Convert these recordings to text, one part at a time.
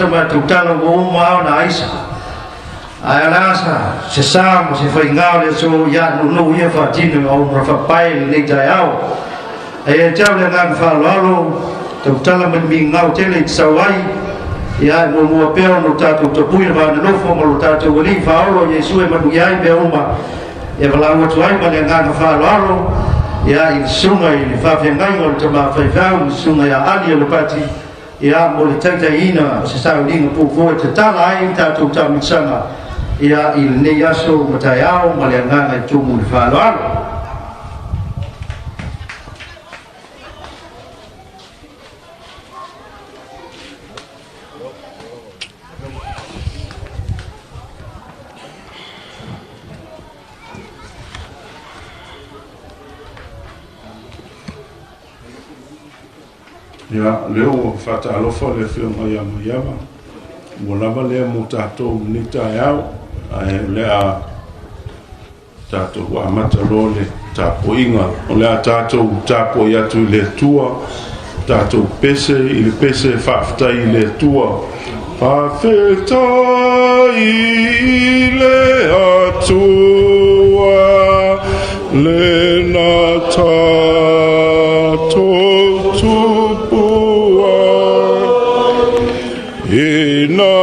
Matou tala ua uma ao na aisa. Ae o le a se sa ma se faiga o le aso ia nuunuu ia faatino o ma faapae i lenei taeao. Ae ia te au le agaga faaaloalo, tautala ma le migao tele i te sau ai, ia e muamua pea ona o tatou tapui le va nonofo ma lo tatou Alii Faaola o Iesu e manuia ai mea uma e valaau atu ai ma le agaga faaaloalo ia i le susuga i le faafeagaiga o le tama faifeau, le susuga ia Ali Alapati, ia mo le taitaiina o se sauliga puupuu e tatala ai le tatou taamilosaga ia i lenei aso ma taeao ma le agaga e tumu i le faaaloalo. Ia, o lea ua faatalofa le Afioga ia Maiava, ua lava lea mo tatou i lenei taeao, ae o le a tatou amata loa le tapuaiga. O le a tatou tapuai atu i le Atua, tatou pese i le pese faafetai i le Atua. Faafetai i le Atua, lena tatou tupua, ina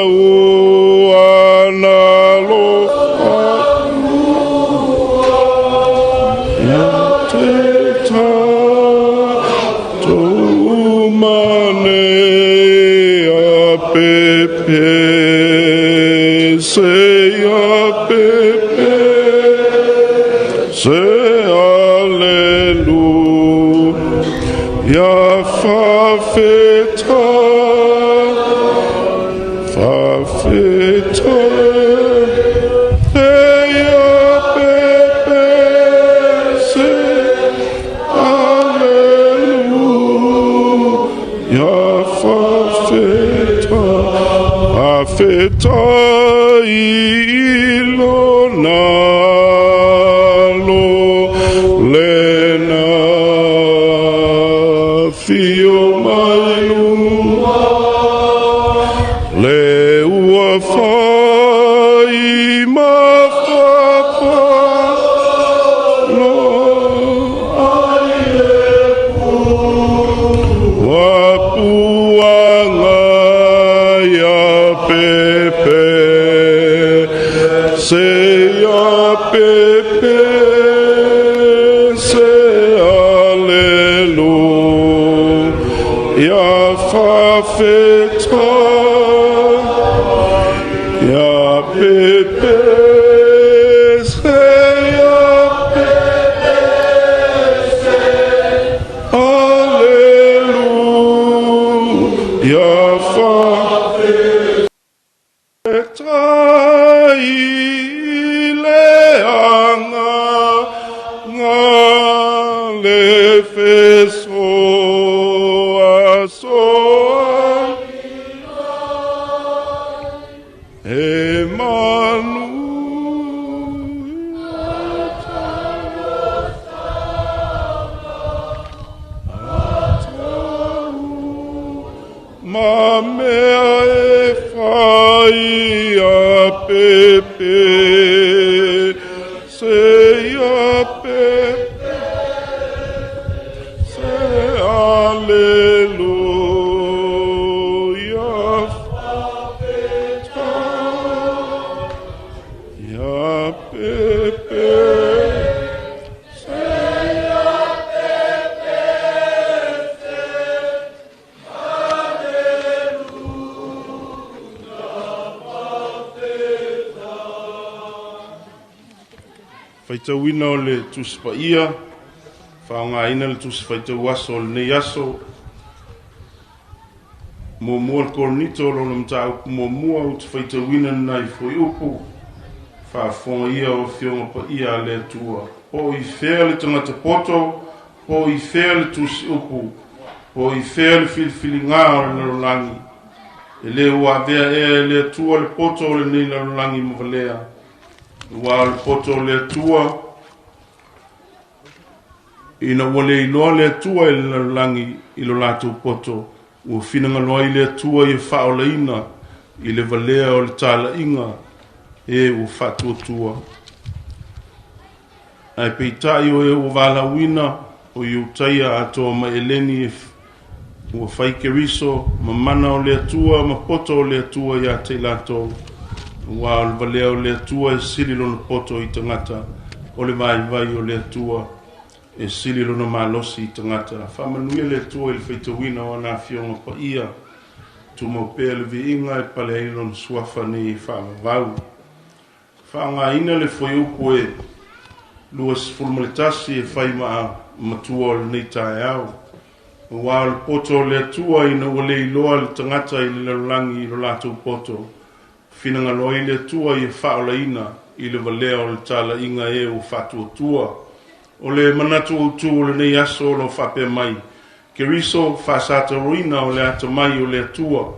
ua nalo ia te tatou mane a pepe se a pepe se aleluia fafetai fafetai ia pepe se aleluia fafetai fafetai i lona alo lena fio mai luma le ua fai ma fapa lo ai le ua puanga ia pepe se ia pepe se aleluia fafetai ia pepe se ia pepe se aleluia fafetai i le agaga le fesoasoani e manuia ma mea e fai a pepe se ia pepe se aleluia ia pepe se ia pepe se Faitauina o le Tusi Paia, faaaogaina le Tusi Faitau Aso o lenei aso. Muamua le Korinito, o lona mataupu muamua, ou te faitauina lenai fuaiupu, faafofoga ia o Afioga Paia a le Atua. Po i fea le tagata poto, po i fea le tusi upu, po i fea le filifiliga o le lalolagi. E le ua avea ea e le Atua le poto o lenei lalolagi ma valea. Ua o le poto o le Atua, ina ua le iloa le Atua i le lalolagi i lo latou poto, Ua finagalo ai le Atua ia faaolaina i le valea o le talaiga e ua faatuatua. Ae peitai o e ua valaauina o Iutaia atoa ma Eleni ua fai Keriso ma mana o le Atua ma poto o le Atua ia te i latou, aua o le valea o le Atua e sili lona poto i tagata, o le vaivai o le Atua e sili lona malosi i tagata. Faamanuia le Atua i le faitauina o ana afioga paia, tumau pea le viiga e pale ai lona suafa nei e faavavau. Faaaogaina le fuaiupu e 21 e fai ma matua o lenei taeao. Aua o le poto o le Atua ina ua le iloa le tagata i le lalolagi i lo latou poto, finagalo ai le Atua ia faaolaina i le valea o le talaiga e ua faatuatua. O le manatu autu o lenei aso o lo o faapea mai, Keriso faasataroina o le atamai o le Atua.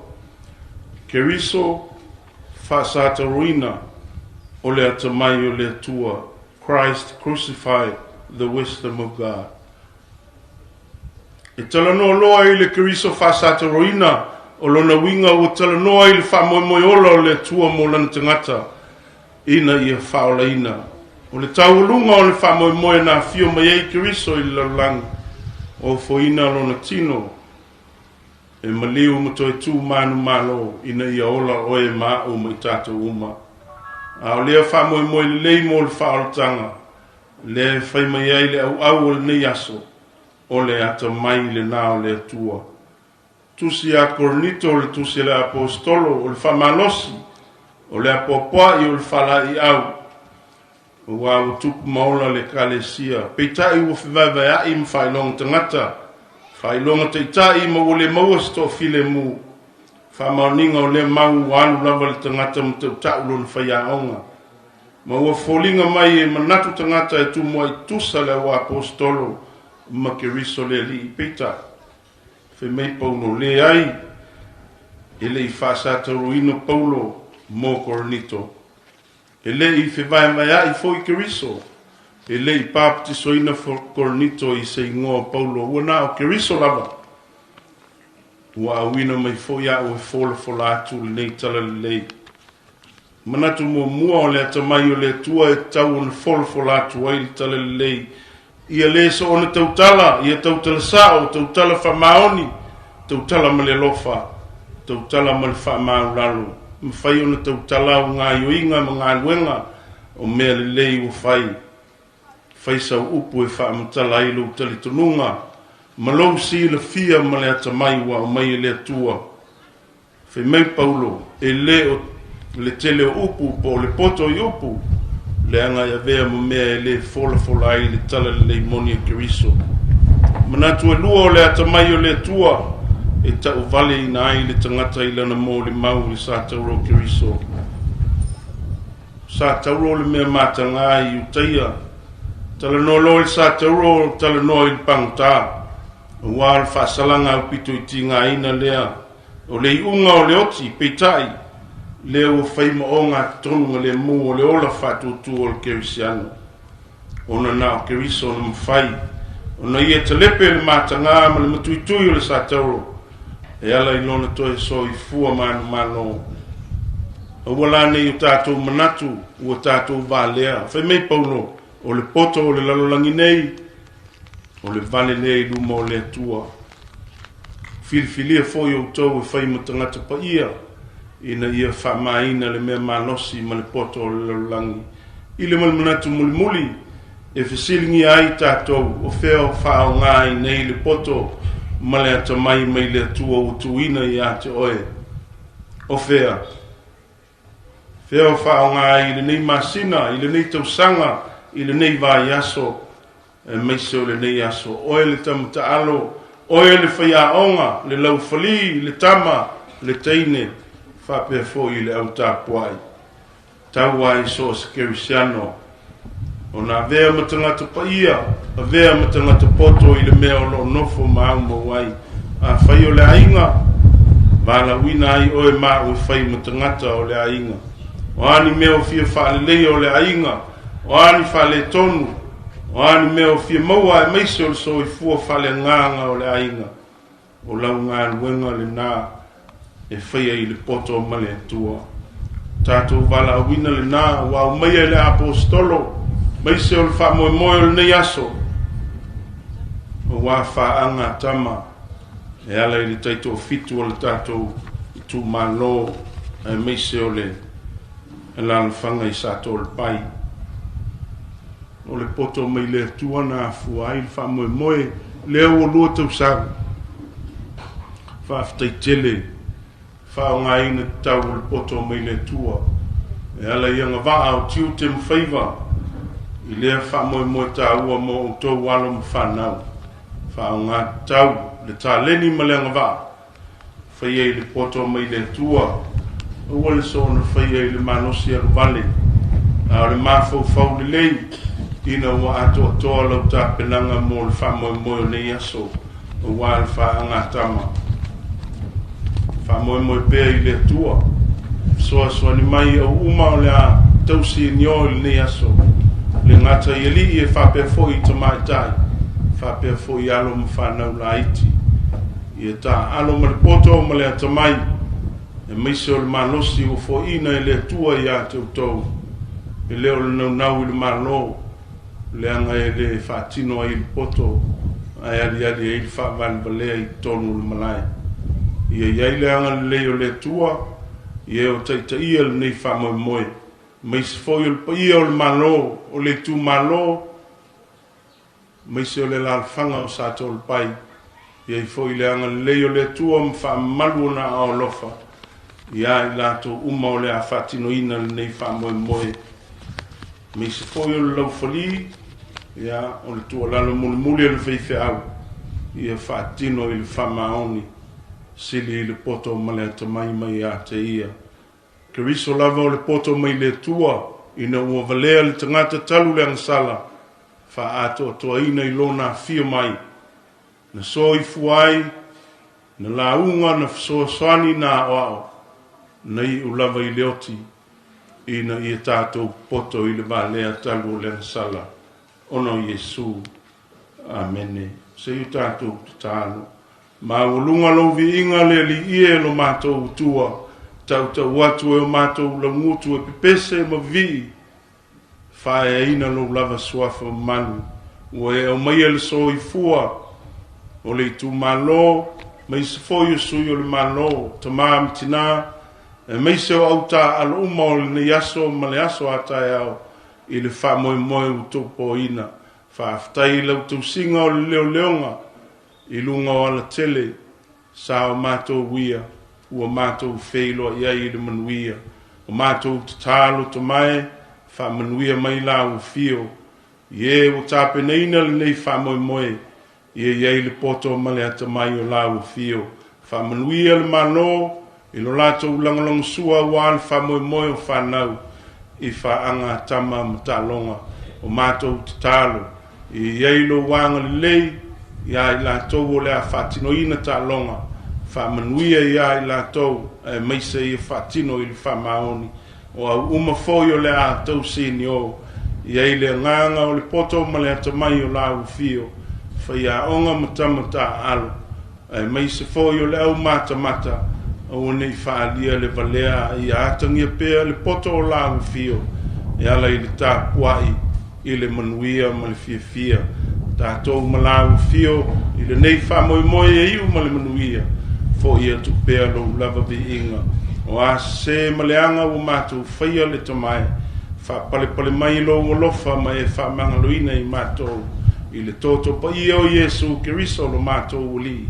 Keriso faasataroina o le atamai o le Atua. Christ crucified, the wisdom of God. E talanoa loa i le Keriso faasataroina, o lona uiga ua talanoa i le faamoemoe ola o le Atua mo lana tagata ina ia faaolaina. O le taualuga o le faamoemoe na afio mai ai Keriso i le lalolagi, ofoina lona tino e maliu ma toe tu manumalo ina ia ola oe ma a'u ma i tatou uma. A o lea faamoemoe lelei mo le faaolataga, lea e fai mai ai le auau o lenei aso, o le atamai lena o le Atua. Tusi ia Korinito, o le tusi a le Aposetolo, o le faamalosi, o le apoapoai, o le faalaeiau, aua ua tupu ma ola le Ekalesia, peitai ua fevaevaea'i ma faailoga tagata, faailoga taitai ma ua le maua se toafilemu. Faamaoniga o lea mau ua alu lava le tagata ma tautau lona faiaoga, ma ua foliga mai e manatu tagata e tumuai tutusa le auaposetolo ma Keriso le Alii. Peitai, fai mai Paulo, leai, e le i faasataroina Paulo mo Korinito. E le i fevaevaea'i foi Keriso. E le i papatisoina Korinito i se igoa o Paulo, ua na o Keriso lava. Ua auina mai foi a'u e folafola atu lenei talalelei. Manatu muamua o le atamai o le Atua e tatau ona folafola atu ai le talalelei. Ia le soona tautala, ia tautala sa'o, tautala faamaoni, tautala ma le alofa, tautala ma le faamaualalo. Mafai ona tautala au gaoioiga ma galuega o mea lelei ua fai. Fai sau upu e faamatala ai lou talitonuga ma lou silafia ma le atamai ua aumai e le Atua. Fai mai Paulo, e le o le tele o upu po o le poto i upu, leaga e avea ma mea e lē folafola ai le talalelei moni a Keriso. Manatu e lua o le atamai o le Atua e tauvaleina ai le tagata i lana molimau i le satauro o Keriso. Satauro o le mea matagā i Iutaia. Talanoa loa i le satauro, talanoa i le pagota, aua o le faasalaga aupito i tigaina lea o le iuga o le oti, peitai, lea ua fai ma ogatotonu lemu o le ola faatuatua o le kerisiano. Ona na o Keriso na mafai ona ia talepe le matagā ma le matuitui o le satauro e ala i lona toe soifua manumalo. Aua la nei o tatou manatu ua tatou valea. Fai mai Paulo, o le poto o le lalolagi nei, o le vale lea i luma o le Atua. Filifilia foi outou e fai ma tagata paia, ina ia faamaina le mea malosi ma le poto o le lalolagi. I le ma le manatu mulimuli, e fesiligia ai tatou, o fea o faaaoga ai nei le poto ma le atamai mai le Atua ua tuuina ia te oe? O fea? Fea o faaaoga ai i lenei masina, i lenei tausaga, i lenei vaiaso, aemaise o lenei aso? Oe le tama taalo, oe le faiaoga, le laufali, le tama, le teine, faapea foi i le au tapuai. Tau ai so o se kerisiano, ona avea ma tagata paia, avea ma tagata poto i le mea o lo o nofo ma aumau ai. Afai o le aiga, valaauina ai oe ma a'u e fai ma tagata o le aiga. O a ni mea o fia faaleleia o le aiga, o a ni faaletonu, o a ni mea o fia maua aemaise o le soifua faaleagaga o le aiga. O lau galuega lenā e faia i le poto ma le Atua. Tatou valaauina lenā ua aumaia e le Aposetolo, maise o le faamoemoe o lenei aso, aua faaga a tama e ala i le taitoafitu o le tatou itumalo, aemaise o le alaalafaga i Satoalepai. O le poto mai le Atua na afua ai le faamoemoe lea ua 2 tausaga. Faafetai tele faaaogaina tatau o le poto mai le Atua e ala i agavaa o tiute ma faiva i lea faamoemoe taua mo outou alo ma fanau. Faaaoga tatau le taleni ma le agavaa, faia i le poto mai le Atua, aua le soona faia i le malosi aluvale, a o le mafaufau lelei ina ua atoatoa lau tapenaga mo le faamoemoe o nei aso, aua le faagatama. Faamoemoe pea i le Atua, fesoasoani mai au uma o le a tausi ni o i lenei aso, le gata i alii e faapea foi i tamaitai, faapea foi alo ma fanau laiti. Ia taalo ma le poto ma le atamai, aemaise o le malosi ua foaiina e le Atua ia te outou, e le o le naunau i le malo, leaga e le faatino ai le poto, ae aliali ai le faavalevalea i totonu o le malae. Ia i ai le agalelei o le Atua, ia e o taitaia lenei faamoemoe, maise foi o le paia o le malo, o le itumalo, maise o le alaalafaga o Satoalepai, ia i foi le agalelei o le Atua ma faamamalu ona aao alofa, ia i latou uma o le a faatinoina lenei faamoemoe. Maise foi o le laufali, ia o le tuualalo mulimuli a le faifeau, ia faatino i le faamaoni, sili i le poto ma le atamai mai ia te ia. Keriso lava o le poto mai le Atua, ina ua valea le tagata talu le agasala, faaatoatoaina i lona afio mai, na soifua ai, na lauga, na fesoasoani, na aoao, na iu lava i le oti, ina ia tatou poto i le valea talu o le agasala, ona o Iesu. Amene. Se i o tatou tatalo. Maualuga lou viiga le Alii e lo matou Atua, tautau atu e o matou laugutu e pepese ma vivii, faaeaina lou lava suafa mamalu, ua e aumaia le soifua o le itumalo, maise foi o sui o le malo, tamā ma tinā, aemaise o autaaalo uma o lenei aso ma le aso a taeao i le faamoemoe ua tuupoina. Faafetai i lau tausiga o le leoleoga i luga o alatele, sa o matou ia, ua matou feiloai ai i le manuia. O matou tatalo tamae, faamanuia mai la ua fio, i e ua tapenaina lenei faamoemoe, ia i ai le poto ma le atamai o la ua fio. Faamanuia le malo i lo latou lagolagosua aua le faamoemoe o fanau i faaga tama ma taaloga. O matou tatalo, ia i ai lou agalelei ia i latou o le a faatinoina taaloga, faamanuia ia i latou, aemaise ia faatino i le faamaoni. O au uma foi o le a tausi ni o, i ai le agaga o le poto ma le atamai o la ua fio, faiaoga ma tama taaalo, aemaise foi o le au matamata, aua nei faaalia le valea ia atagia pea le poto o la ua fio, e ala i le tapuai i le manuia ma le fiafia. Tatou ma la ua fio i lenei faamoemoe e iu ma le manuia, foi atu pea lou lava viiga. O a sese ma leaga ua matou faia le tamae, faapalepale mai lou alofa ma e faamagaloina i matou, i le toto paia o Iesu Keriso lo matou Alii.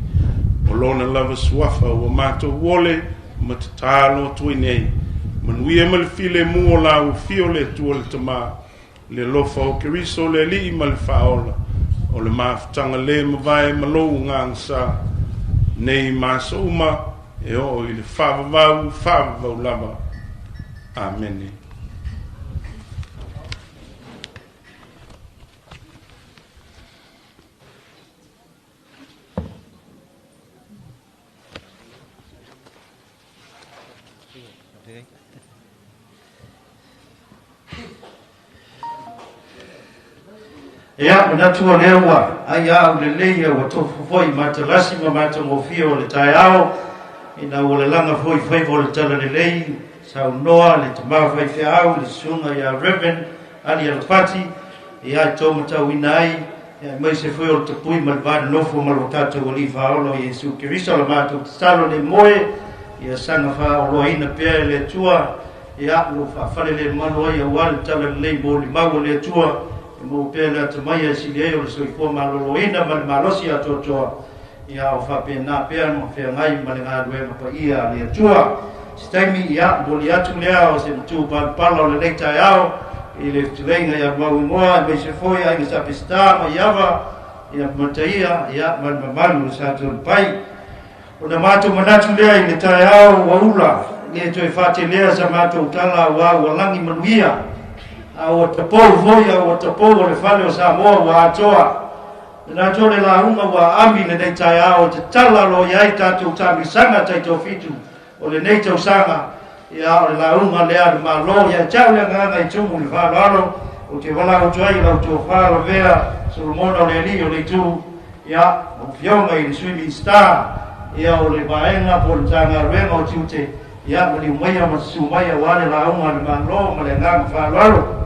O lona lava suafa ua matou ole ma tatalo atu ai nei. Manuia ma le filemu o la ua fio le Atua le Tamā, le alofa o Keriso le Alii ma le Faaola, o le mafutaga le mavae ma lou agaga sa, nei ma aso uma e oo i le faavavau faavavau lava. Amene. Ia, manatu o lea ua ai au lelei ua tofu foi matalasi ma matagofie o le taeao, ina ua lalaga foi faiva o le talalelei, saunoa le tama faifeau le susuga ia Reverend Ali Alapati, ia e taumatauina ai, ia aemaise foi o le tapui ma le vanonofo ma lo tatou Alii Faaola o Iesu Keriso. O le matou tatalo le moe, ia saga faaoloaina pea e le Atua, ia lo faafalelemalu ai aua le talalelei molimau o le Atua, e maua pea le atamai e sili ai o le soifua maloloina ma le malosi atoatoa, ia o faapena pea ma feagai ma le galuega paia a le Atua. Se taimi, ia moli atu lea o se matu palapala o lenei taeao i le fetuleiga ia Mauigoa, aemaise foi aiga sa Peseta ma Iava, ia Mataia, ia ma le mamalu o sa Tolupai. Ona matou manatu lea i le taeao ua ula, le toe faatelea sa matou tala aua ua lagi manuia, a ua tapou foi, a ua tapou o le fale o Samoa ua atoa. Manatu o le lauga ua aami lenei taeao te tala lo iai tatou tamisaga taitofitu o lenei tausaga, ia o le lauga lea le Malo ia te au le agaga i tumu le faaaloalo, ou te valaau atu ai i lau tofa lavea Solomona o le alii o le itu, ia lau Afioga i le Sui Minisita, ia o le vaega po o le Matagaluega o Tiute, ia maliu maia ma susu mai aua le lauga a le Malo ma le agaga faaaloalo.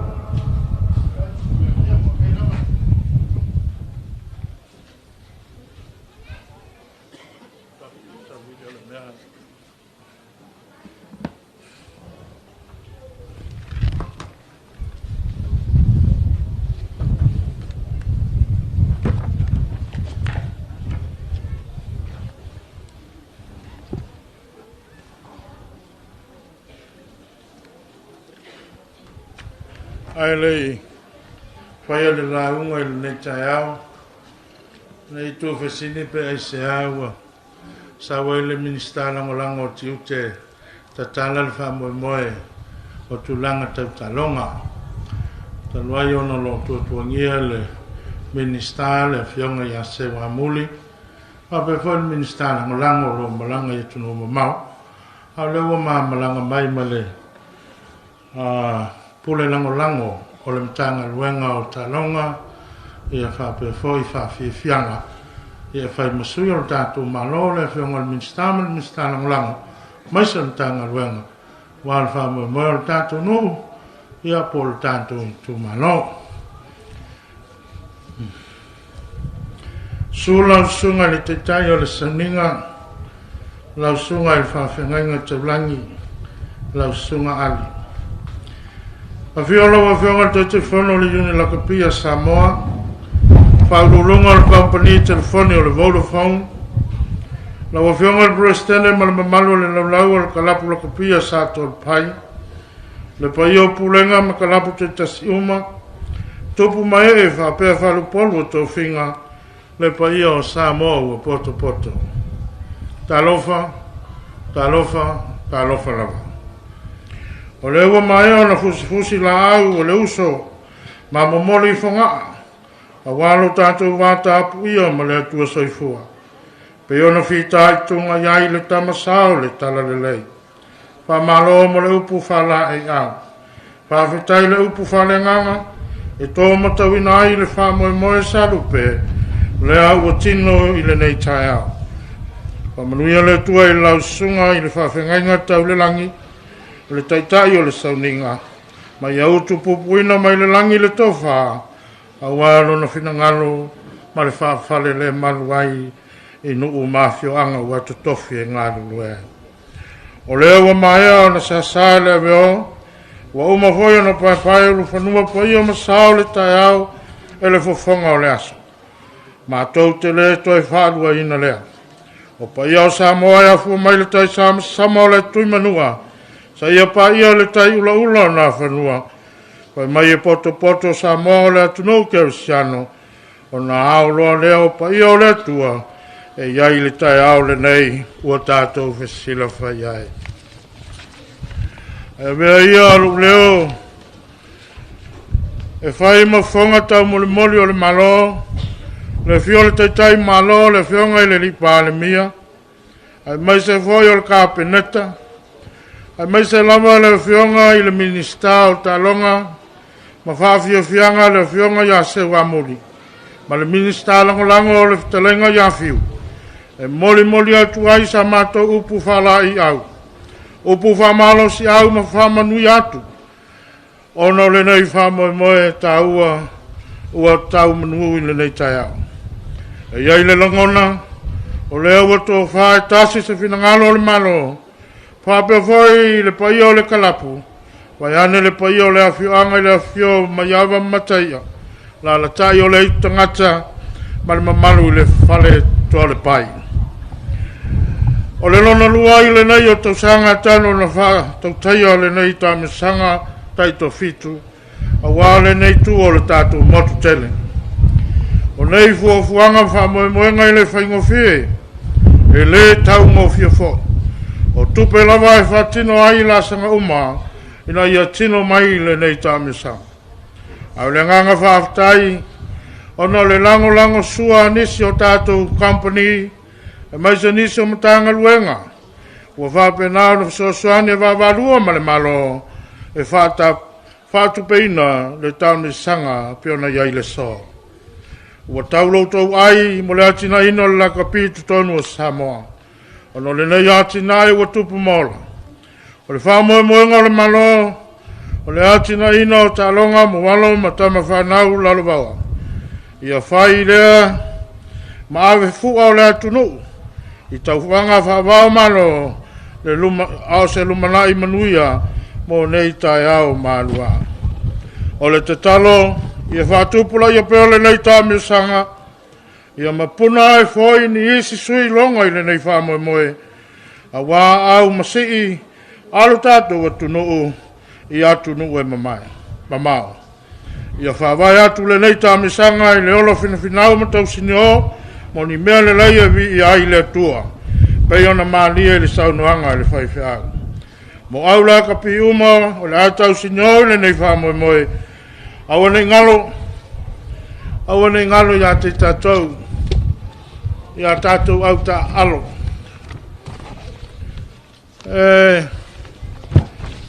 Ae le i faia le lauga i lenei taeao, nei tuufesili pe aisea ua sau ai le Minisita Lagolago o Tiute tatala le faamoemoe o tulaga tau taaloga. Talu ai ona o lo o tuatuagia le Minisita le Afioga ia Seu Amuli, faapea foi le Minisita Lagolago o lo o malaga i atunuu mamao, a o lea ua mamalaga mai ma le pule lagolago o le Matagaluega o Taaloga, ia faapea foi faafiafiaga, ia fai ma sui o le tatou Malo, le Afioga i le Minisita ma le Minisita Lagolago, aemaise o le Matagaluega, aua le faamoemoe o le tatou nuu, ia po o le tatou itumalo. Susu lau susuga i le Taitai o le Sauniga, lau susuga i le Faafeagaiga Taulagi, lau susuga Ali. Afio lau Afioga i le Taitaifono o le Iuni Lakapi a Samoa, Faauluuluga o le Kamupani Telefoni o le Vodafone, lau Afioga i le Peresetene ma le mamalu o le laulau o le Kalapu Lakapi a Sa Tolupai, le paia o Pulega ma Kalapu taitasi uma, tupu ma ee faapea faalupolu o tofiga, le paia o Samoa ua potopoto. Talofa, talofa, talofa lava. O lea ua maea ona fusifusi laau o le uso ma momoli i fogaa, aua lo tatou vatapuia ma le Atua soifua, pei ona fitaituga i ai le tama sa o le talalelei. Faamalo mo le upu faalaeiau. Faafetai le upu faaleagaga e tō matauina ai le faamoemoe salupe lea ua tino i lenei taeao. Faamanuia le Atua i lau susuga i le faafeagaiga tau le lagi, o le Taitai o le Sauniga, ma ia utupupuina mai le lagi le tofa, aua lona finagalo ma le faafale le malu ai i nuu ma afioaga ua totofi e galulue ai. O lea ua maea ona sasa le aveo, ua uma foi ona paepae ulufanua paia ma sao le taeao e le fofoga o le aso. Matou te le toe faaluaina lea. O paia o Samoa e afua mai le tai samasama o le Tuimanua, saia paia le tai ulaula o Nafanua, fai mai e potopoto Samoa o le atunuu kerisiano, ona ao loa lea o paia o le Atua e i ai le taeao lenei ua tatou fesilafai ai. Ae avea ia lou leo e fai ma fofoga taumolimoli o le Malo, le afio o le Taitai Malo, le Afioga i le Alii Palemia, aemaise foi o le Kapeneta, aemaise lava le Afioga i le Minisita o Taaloga ma Faafiafiaga, le Afioga ia Seu Amuli. Ma le Minisita Lagolago o le Fetalaiga ia Fiu, e molimoli atu ai sa matou upu faalaeiau, upu faamalosiau ma faamanuia atu, ona o lenei faamoemoe taua ua tau manu i lenei taeao. E i ai le lagona, o lea ua tofa e tasi se finagalo o le Malo, faapea foi le paia o le kalapu, vaeane le paia o le afioaga i le afifio o Maiava ma Mataia, alaalatai o le aitu tagata ma le mamalu i le Fale Toalepai. O le lona lua ai lenei o tausaga talu ona faatautaia lenei taamilosaga taitoafitu aua lenei itu o le tatou motu tele. O nei fuafuaga ma faamoemoega e le faigofie, e le taugofie foi. O tupe lava e faatino ai laasaga uma ina ia tino mai lenei taamilosaga. A o le agaga faafetai ona o le lagolagosua a nisi o tatou kamupani aemaise nisi o Matagaluega ua faapena ona fesoasoani e vaavaalua ma le Malo e faatupeina le taamilosaga e pei ona i ai le aso. Ua tau lo outou ai mo le atinaeina o le lakapi i totonu o Samoa, ona o lenei atinae ua tupu ma ola. O le faamoemoega o le Malo, o le atinaeina o taaloga mo alo ma tama fanau lalovaoa. Ia fai lea ma ave fua o le atunuu i taufaga faava o Malo, a o se lumanai manuia mo nei taeao ma alualu. O le tatalo, ia faatupulaia pea lenei taamilosaga, ia mapuna ae foi ni isi sui logo i lenei faamoemoe, aua au masii a lo tatou atunuu i atunuu e mamao. Ia faavae atu lenei taamilosaga i le ola finafinau ma tausinio mo ni mea lelei e viia ai le Atua, pei ona malie i le saunoaga a le faifeau. Mo au lakapi uma o le a tausinio i lenei faamoemoe, aua ne i galo, aua ne i galo ia te tatou, ia tatou au taaalo.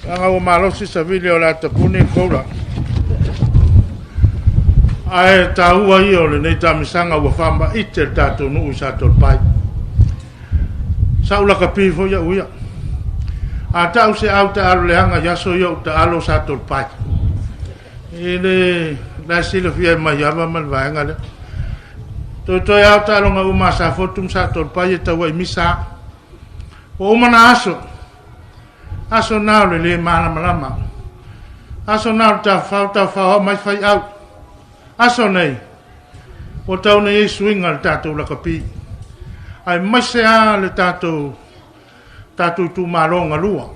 Leaga ua malosi savili o le a tapuni le taula. Ae taua ia o lenei taamilosaga ua faamaite le tatou nuu i Satoalepai. Sa ou lakapi foi au ia. A tau se au taalo leaga i aso ia o ou taalo Satoalepai. I le la e silafia e Maiava ma le vaega lea. Toetoe lava o taaloga uma a Safotu ma Satoalepai e tau ai misa lava. Ua uma na aso, aso na o le le malamalama, aso na o le tafafao tafafao mai faiau. Aso nei, ua tau nei ai suiga i le tatou lakapi, aemaise lava le tatou itumalo galua.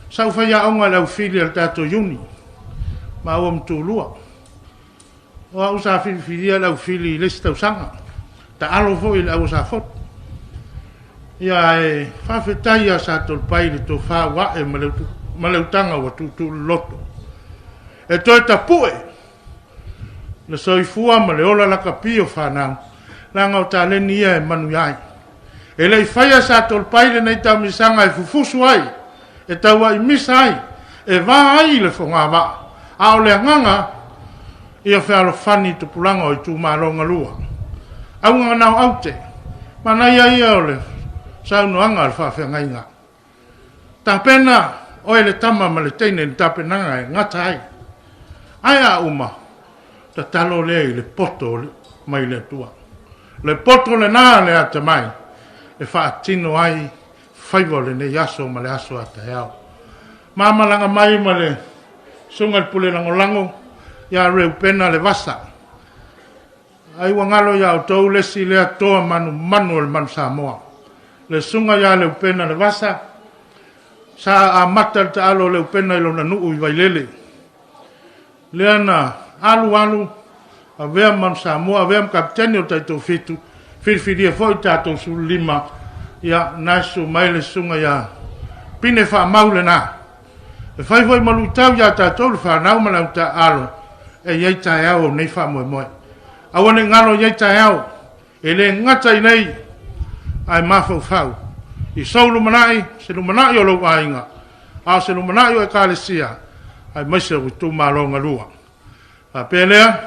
Sa ou faiaoga i le aufili a le tatou Iuni, maua ma Tumua. O au sa filifilia le aufili i le isi tausaga, taalo foi i le au a Safotu. Ia ae faafetai ia Satoalepai i le tofa ua ae ma le utaga ua tuutuuloloto. E toe tapue le soifua ma le ola lakapi o fanau, leaga o taleni ia e manuia ai. E le i faia e Satoalepai lenei taamilosaga e fufusu ai, e tauai misa ai, e va ai le fogavaa, a o le agaga ia fealofani tupulaga o itumalo galua. Auga na o aute, manaia ia o le saunoaga a le faafeagaiga. Tapena oe le tama ma le teine i le tapenaga e gata ai. Ae a uma, tatalo lea i le poto mai le Atua. Le poto lena le atamai e faatino ai faiva o lenei aso ma le aso a taeao. Ma malaga mai ma le susuga i le pule lagolago ia Reupena Levasa. Ai ua galo ia outou le isi lea toa manumanu o le manu Samoa. Le susuga ia Reupena Levasa, sa amata le taalo o Reupena i lona nuu i Vailele. Lea na alu alu, avea manu Samoa, avea ma kapiteni o le taitoafitu, filifilia foi tatou 15, ia na susu mai le susuga ia Pine Faamau lena. E fai foi ma luitau ia tatou le fanau ma le au taaalo, e i ai taeao o nei faamoemoe. Aua ne i galo e i ai taeao, e le gata i nei, ae mafaufau i sou lumanai, se lumanai o lou aiga, a o se lumanai o Ekalesia, aemaise o itumalo galua. Faapea lea,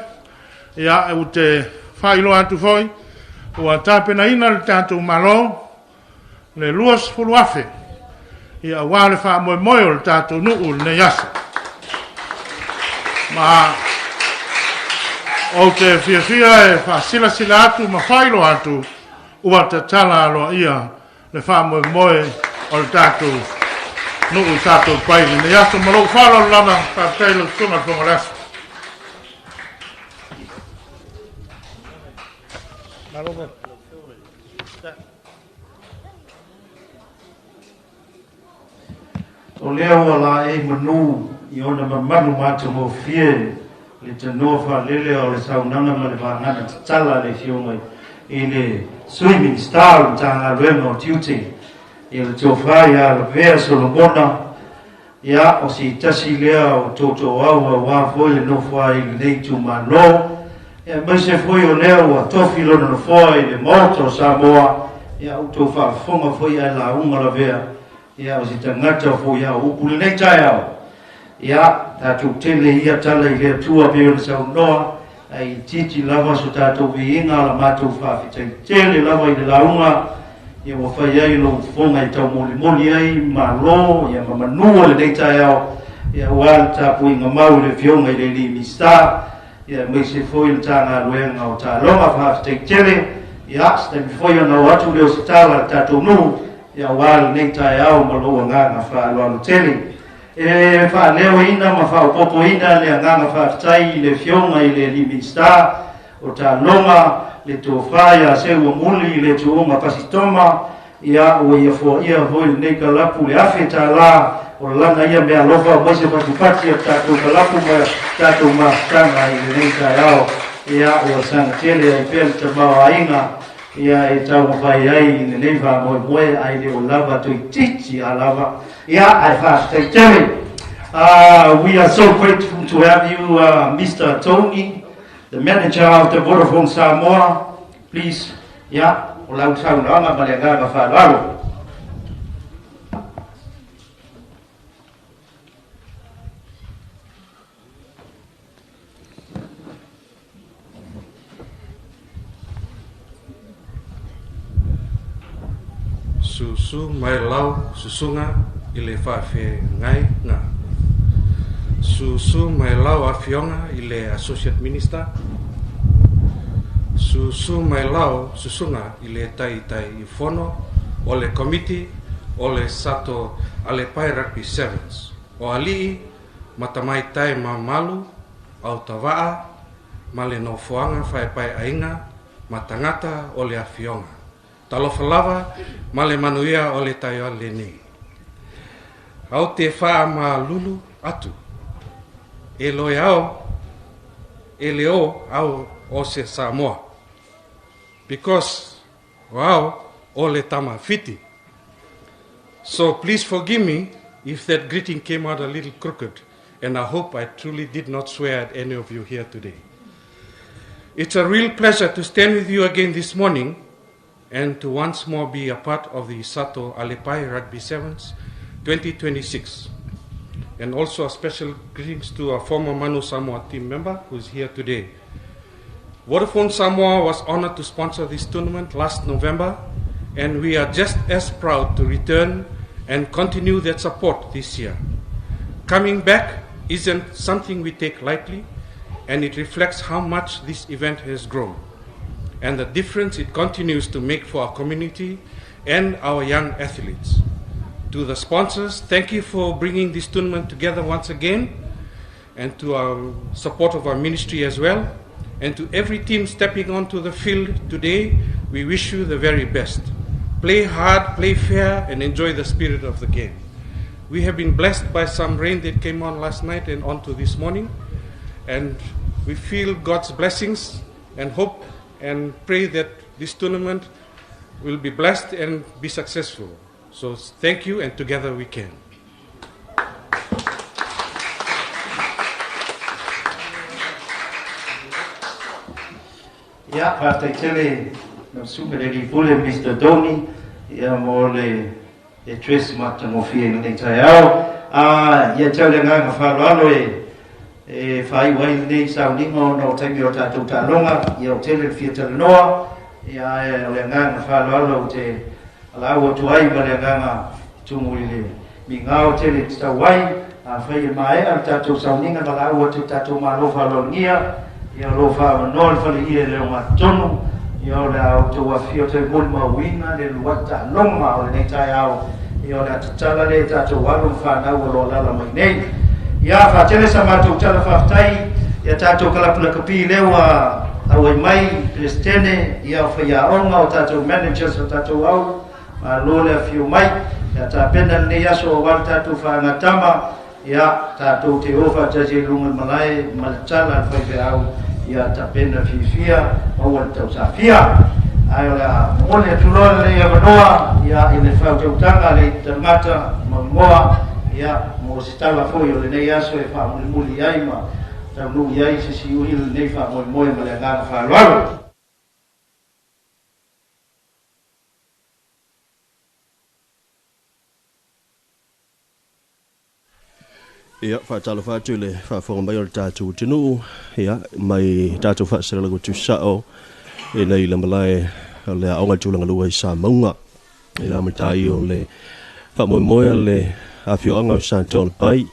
Ia, ou te faailoa atu foi, ua tapenaina le tatou Malo le 20,000 ia aua le faamoemoe o le tatou nuu i lenei aso. Ma ou te fiafia e faasilasila atu ma faailoa atu ua tatala aloaia le faamoemoe o le tatou nuu i tatou pai i lenei aso. Ma lou faaaloalo lava, faafetai lau Susuga i le Fofoga o le Aso. O lea ua laei manu i ona mamalu matagofie le tanoa faalele o le saunoaga ma le vagana tatala a le Afioga i le Sui Minisita o le Matagaluega o Tiute, ia le Tofa ia Lavea Solomona. Ia, o se tasi lea o tootooau aua foi le nofo ai i lenei itumalo, aemaise foi o lea ua tofi lona nofoa i le Maota o Samoa. Ia, outou faafofoga foi ae lauga Lavea, ia o se tagata foi a upu lenei taeao. Ia, tatou tele ia tala i le Atua pei ona saunoa, ai titi lava so tatou viiga la matou faafetai tele lava i le lauga ia ua fai ai lou fofoga e taumolimoli ai malo ia ma manua lenei taeao, ia aua le tapuaiga mau i le Afioga i le alii Minisita, ia aemaise foi le Matagaluega o Taaloga. Faafetai tele. Ia, se taimi foi ona oo atu lea o se tala a le tatou nuu, ia aua lenei taeao ma lou agaga faaaloalo tele. E faaleoina ma faaopoopoina le agaga faafetai i le Afioga i le alii Minisita o Taaloga, le Tofa ia Seuamuli i le Tuuga Pasitoma, ia ua ia foaia foi lenei kalapu le $1,000 o lana ia meaalofa aemaise patupati a tatou kalapu ma tatou mafutaga i lenei taeao. Ia ua saga tele ai pea le tamaoaiga ia e taumafai ai i lenei faamoemoe, ae le o lava toeitiiti a lava. Ia, ae faafetai tele. We are so grateful to have you, Mr. Tony, the manager of the Vodafone Samoa. Please, ia, o lau saunoaga ma le agaga faaaloalo. Susu mai lau susuga i le faafeagaiga. Susu mai lau afioga i le Associate Minister. Susu mai lau susuga i le Taitaifono o le Komiti o le Sato Alepai Rugby Sevens. O alii ma tamaitai mamalu au tavaa ma le nofoaga faepaeaiga ma tagata o le afioga. Talofa lava ma le manuia o le taeao lenei. Ou te faamalulu atu. E loe au, e le o au o se Samoa. Because o au o le tama Fiti. So please forgive me if that greeting came out a little crooked, and I hope I truly did not swear at any of you here today. It's a real pleasure to stand with you again this morning and to once more be a part of the Sato Alepai Rugby Sevens 2026. And also a special greetings to our former Manu Samoa team member who is here today. Vodafone Samoa was honored to sponsor this tournament last November, and we are just as proud to return and continue that support this year. Coming back isn't something we take lightly, and it reflects how much this event has grown and the difference it continues to make for our community and our young athletes. To the sponsors, thank you for bringing this tournament together once again, and to our support of our ministry as well. And to every team stepping onto the field today, we wish you the very best. Play hard, play fair, and enjoy the spirit of the game. We have been blessed by some rain that came on last night and onto this morning, and we feel God's blessings and hope and pray that this tournament will be blessed and be successful. So thank you, and together we can. Ia, faafetai tele lau susuga i le alii pule Mr. Tony, ia mo le address matagofie i lenei taeao. Ia tau le agaga faaaloalo e E faaiu ai lenei sauniga ona o taimi o tatou taaloga, ia ua tele le fia talanoa, ia ae o le agaga faaaloalo ou te alaau atu ai ma le agaga tumu i le migao tele e tatau ai. Afai e maea le tatou sauniga na laau atu i le tatou Malo faaaloalogia, ia o lo o faaavanoa le faleie i le ogatotonu, ia o le a outou afifio toe molimauina le uluai taaloga o lenei taeao, ia o le a tatala lea i tatou alo ma fanau o lo o alaala mai nei. Ia faatele sa matou tala faafetai ia tatou kalapu lakapi lea ua auai mai Peresetene, ia o faiaoga, o tatou managers o tatou au, malo le afio mai. Ia tapena lenei aso aua le tatou faagatama, ia tatou te o faatasi ai i luga o le malae ma le tala a le faifeau, ia tapena fiafia maua le tausafia. Ae o le a momoli atu loa lenei avanoa ia i le faautautaga a le tagata maumoa, ia mo se tala foi o lenei aso e faamulimuli ai ma taunuu i ai se siui o lenei faamoemoe ma le agaga faaaloalo. Ia, faatalofa atu i le faafofoga mai o le tatou atunuu, ia, mai tatou faasalalau atu sao i nei le malae o le Aoga Tulagalua i Samauga. I le amataai o le faamoemoe a le afioaga o Satoalepai,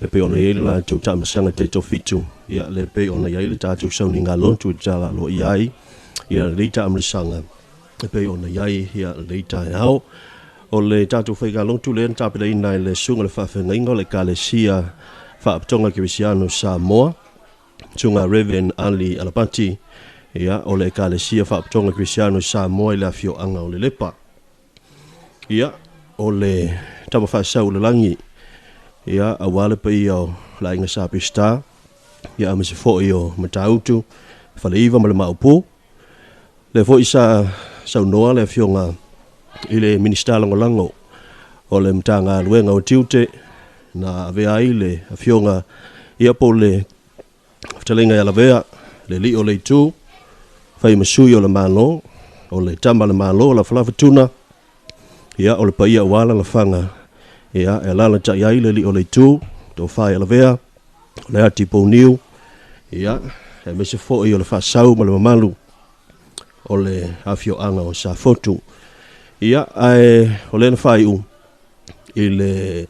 e pei ona i ai le latou taamilosaga taitofitu, ia, le pei ona i ai le tatou sauniga lotu e tatala aloaia ai, ia, lenei taamilosaga e pei ona i ai, ia, lenei taeao. O le tatou faigalotu lea na tapenaina e le Susuga i le Faafeagaiga o le Ekalesia Faapotopotoga Kerisiano Samoa, Susuga Reverend Ali Alapati, ia, o le Ekalesia Faapotopotoga Kerisiano Samoa i le afioaga o Lelepa. Ia, o le tama faasau o le lagi, ia, aua le paia o le aiga Sa Peseta, ia, aemaise foi o Matautu, Faleiva ma le Maopu. Lea foi sa saunoa le afioga i le Minisita Lagolago o le Matagaluega o Tiute, na avea ai le afioga ia po o le fetalaiga ia Lavea, le alii o le itu, fai ma sui o le Malo, o le tama a le Malo o Lafalafatuna, ia o le paia aua lalafaga, ia e alaalatai ai le alii o le itu, tofa ia Lavea, o le ati pouniu, ia aemaise foi o le faasau ma le mamalu o le afioaga o Safotu. Ia, ae o lea na faaiu i le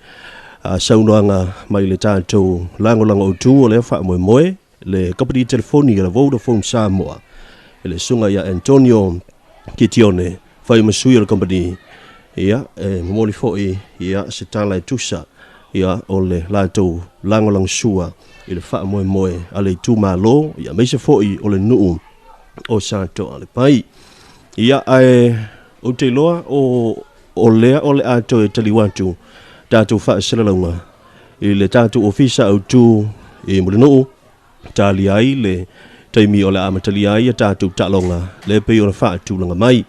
saunoaga mai le tatou lagolago autu o lea faamoemoe le kamupani telefoni a le Vodafone Samoa i le susuga ia Antonio Kitione, fai ma sui o le kamupani, ia, e momoli foi ia se tala e tusa ia o le latou lagolagosua i le faamoemoe a le itumalo, ia aemaise foi o le nuu o Satoalepai. Ia, ae ou te iloa o o lea o le a toe taliu atu tatou faasalalauga i le tatou ofisa autu i Mulinuu, talia ai le taimi o le a amatalia ai a tatou taaloga le pei ona faatulaga mai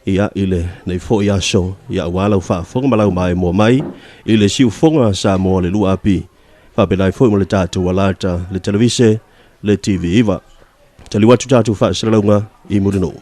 ia i lenei foi aso, ia aua lau faafofoga ma lau maimoa mai i le siufofoga Samoa le 2AP, faapena ai foi ma le tatou alata le televise le TV9. Taliu atu tatou faasalalauga i Mulinuu.